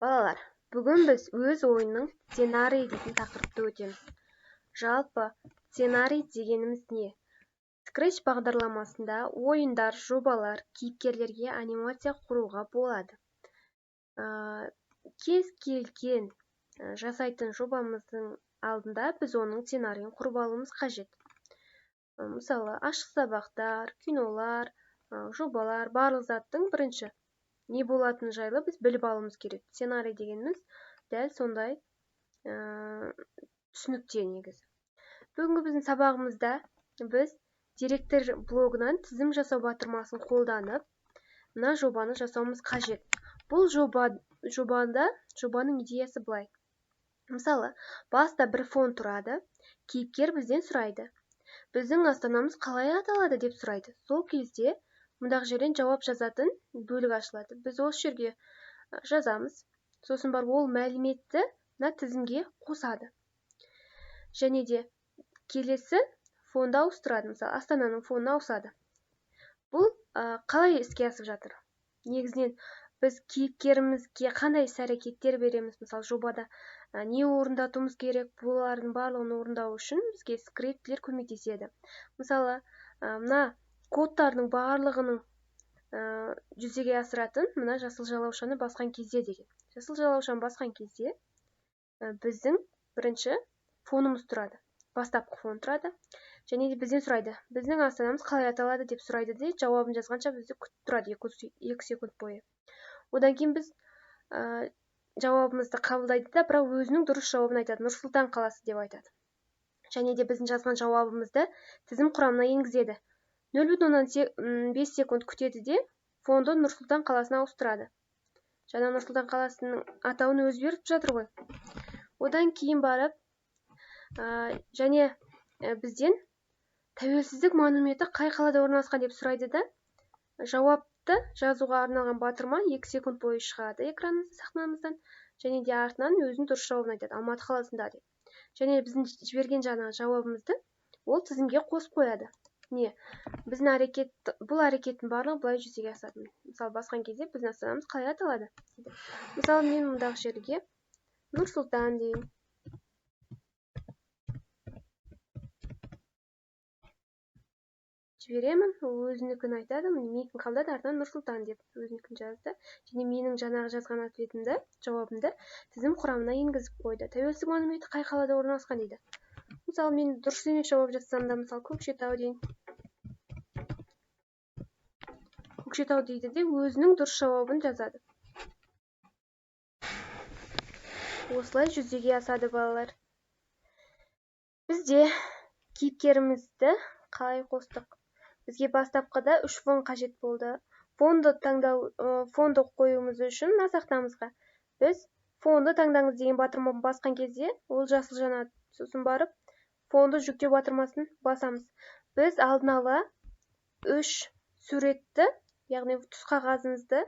Балалар, бүгін біз өз ойынның сценарийі дейтін тақырыпты өтеміз. Жалпы, сценарий дегеніміз не? Scratch бағдарламасында ойындар, жобалар, кейіпкерлерге анимация құруға болады. Кез келген жасайтын жобамыздың алдында біз оның сценарийін құрып алуымыз қажет. Мысалы, ашық сабақтар, кинолар, жобалар, барлық заттың бірінші не болатыны жайлы біз біліп алуымыз керек. Сценарий дегеніміз дәл сондай түсінікте негізі. Бүгінгі біздің сабағымызда біз деректер блогынан тізім жасау батырмасын қолданып, мына жобаны жасауымыз қажет. Бұл жобаның идеясы былай. Мысалы, баста бір фон тұрады, кейіпкер бізден сұрайды. Біздің астанамыз қалай аталады деп сұрайды. Сол кезде мұндағы жерден жауап жазатын бөлік ашылады. Біз осы жерге жазамыз. Сосын барып ол мәліметті мына тізімге қосады. Және де келесі фонды ауыстырады. Мысалы, астананың фонын ауысады. Бұл қалай іске асып жатыр? Негізінен біз кейіпкерімізге қандай іс-әрекеттер береміз? Мысалы, жобада не орындатуымыз керек? Бұлардың барлығын орындау үшін бізге скриптілер көмектеседі. Мысалы, мына кодтардың барлығының жүзеге асыратын мына жасыл жалаушаны басқан кезде деген. Жасыл жалаушаны басқан кезде біздің бірінші фонымыз тұрады. Бастапқы фон тұрады. Және де бізден сұрайды. Біздің астанамыз қалай аталады деп сұрайды де, жауабын жазғанша бізді күтіп тұрады 2 секунд бойы. Одан кейін біз жауабымызды қабылдайды да, бірақ өзінің дұрыс жауабын айтады. Нұр-Сұлтан қаласы деп айтады. Және де біздің жазған жауабымызды тізім құрамына енгізеді. Нөл бүтін оннан бес секунд күтеді де, фонды Нұр-Сұлтан қаласына ауыстырады. Жаңа Нұр-Сұлтан қаласының атауын өзі беріп жатыр ғой. Одан кейін барып, және бізден тәуелсіздік монументі қай қалада орналасқан деп сұрайды да, жауапты жазуға арналған батырма 2 секунд бойы шығады экранымыздан, сахнамыздан, және де артынан өзінің дұрыс жауабын айтады, Алматы қаласында деп. Және біздің жіберген жаңағы жауабымызды ол тізімге қосып қояды. Не, біздің әрекет, бұл әрекеттің барлығы былай жүзеге асады. Мысалы, басқан кезде біздің астанамыз қалай аталады дейді. Мысалы, мен мұндағы жерге Нұр-Сұлтан дейін. Жіберемін, ол өзінікін айтады, міне менікін қабылдады, артынан Нұр-Сұлтан деп өзінікін жазды. Және менің жаңағы жазған ответімді, жауабымды тізім құрамына енгізіп қойды. Тәуелсіздік монументі қай қалада орналасқан дейді. Мысалы, мен дұрыс емес жауап жазсам да, мысалы, Көкшетау дейін. Көкшетау дейді де, өзінің дұрыс жауабын жазады. Осылай жүзеге асады, балалар. Бізде кейіпкерімізді қалай қостық? Бізге бастапқыда 3 фон қажет болды. Фонды таңдау, фонды қоюымыз үшін мына сахнамызға біз фонды таңдаңыз деген батырманы басқан кезде ол жасыл жанады. Сосын барып фонды жүктеу батырмасын басамыз. Біз алдын ала 3 суретті, яғни түс қағазымызды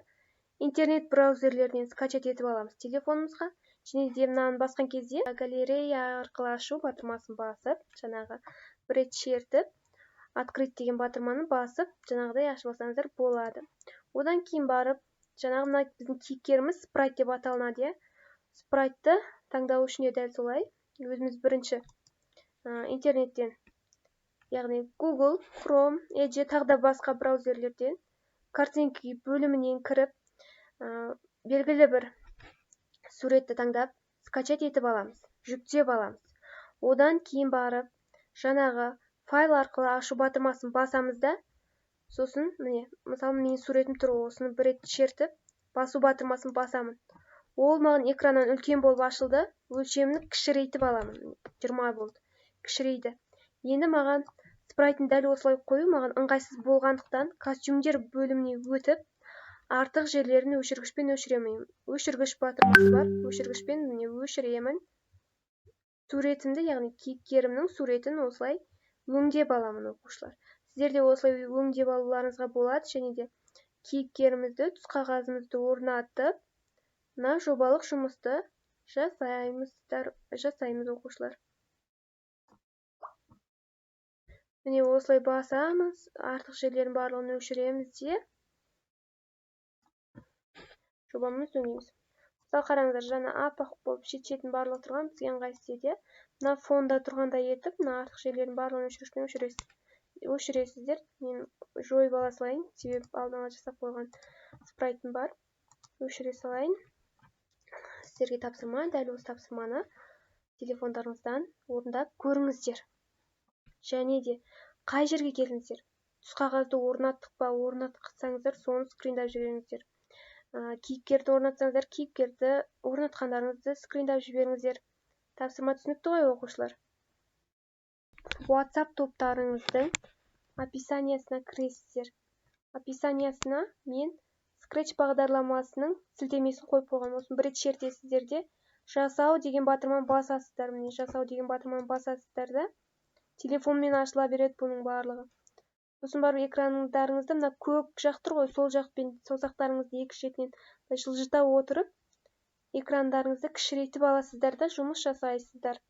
интернет браузерлерінен скачать етіп аламыз телефонымызға. Және де мынаны басқан кезде галерея арқылы ашу батырмасын басып, жаңағы бір рет шертіп, открыть деген батырманы басып, жаңағыдай ашып алсаңыздар болады. Одан кейін барып, жаңағы мына біздің кейіпкеріміз спрайт деп аталынады, иә. Спрайтты таңдау үшін де дәл солай. Өзіміз бірінші интернеттен, яғни Google, Chrome, Edge тағы да басқа браузерлерден картинки бөлімінен кіріп, белгілі бір суретті таңдап, скачать етіп аламыз, жүктеп аламыз. Одан кейін барып, жаңағы файл арқылы ашу батырмасын басамыз да, сосын міне, мысалы, менің суретім тұр, осыны бір рет шертіп, басу батырмасын басамын. Ол маған экраннан үлкен болып ашылды, өлшемін кішірейтіп аламын. 20 болды, кішірейді. Енді маған спрайтын дәл осылай қою маған ыңғайсыз болғандықтан костюмдер бөліміне өтіп, артық жерлерін өшіргішпен өшіремін. Өшіргіш батырмасы бар, өшіргішпен міне өшіремін. Суретімді, яғни кейіпкерімнің суретін осылай өңдеп аламын, оқушылар. Сіздер де осылай өңдеп алуларыңызға болады. Және де кейіпкерімізді, түс қағазымызды орнатып, мына жобалық жұмысты жасаймыз, оқушылар. Міне осылай басамыз, артық жерлерін барлығын өшіреміз де жобамызды өңдейміз. Мысалы, қараңыздар, жаңа аппақ болып шет-шетін барлығы тұрған, бізге ыңғайсыз еді, иә. Мына фонда тұрғандай етіп, мына артық жерлердің барлығын өшіргішпен өшіресіздер. Мен жойып ала салайын, себебі алдын ала жасап қойған спрайтым бар. Өшіре салайын. Сіздерге тапсырма, дәл осы тапсырманы телефондарыңыздан орындап көріңіздер. Және де қай жерге келдіңіздер? Түсқағазды орнаттық па? Орнатсаңыздар, соны скриндап жіберіңіздер. Кейіпкерді орнатсаңыздар, кейіпкерді орнатқандарыңызды скриндап жіберіңіздер. Тапсырма түсінікті ғой, оқушылар? WhatsApp топтарыңыздың описаниясына кіресіздер. Описаниясына мен Scratch бағдарламасының сілтемесін қойып қойғанмын. Осыны бір рет шертесіздер де, жасау деген батырманы басасыздар. Міне, жасау деген батырманы басасыздар да, телефонмен ашыла береді бұның барлығы. Сосын барып экрандарыңызды мына көк жақ тұр ғой, сол жақпен саусақтарыңызды екі шетінен жылжыта отырып, экрандарыңызды кішірейтіп аласыздар да, жұмыс жасайсыздар.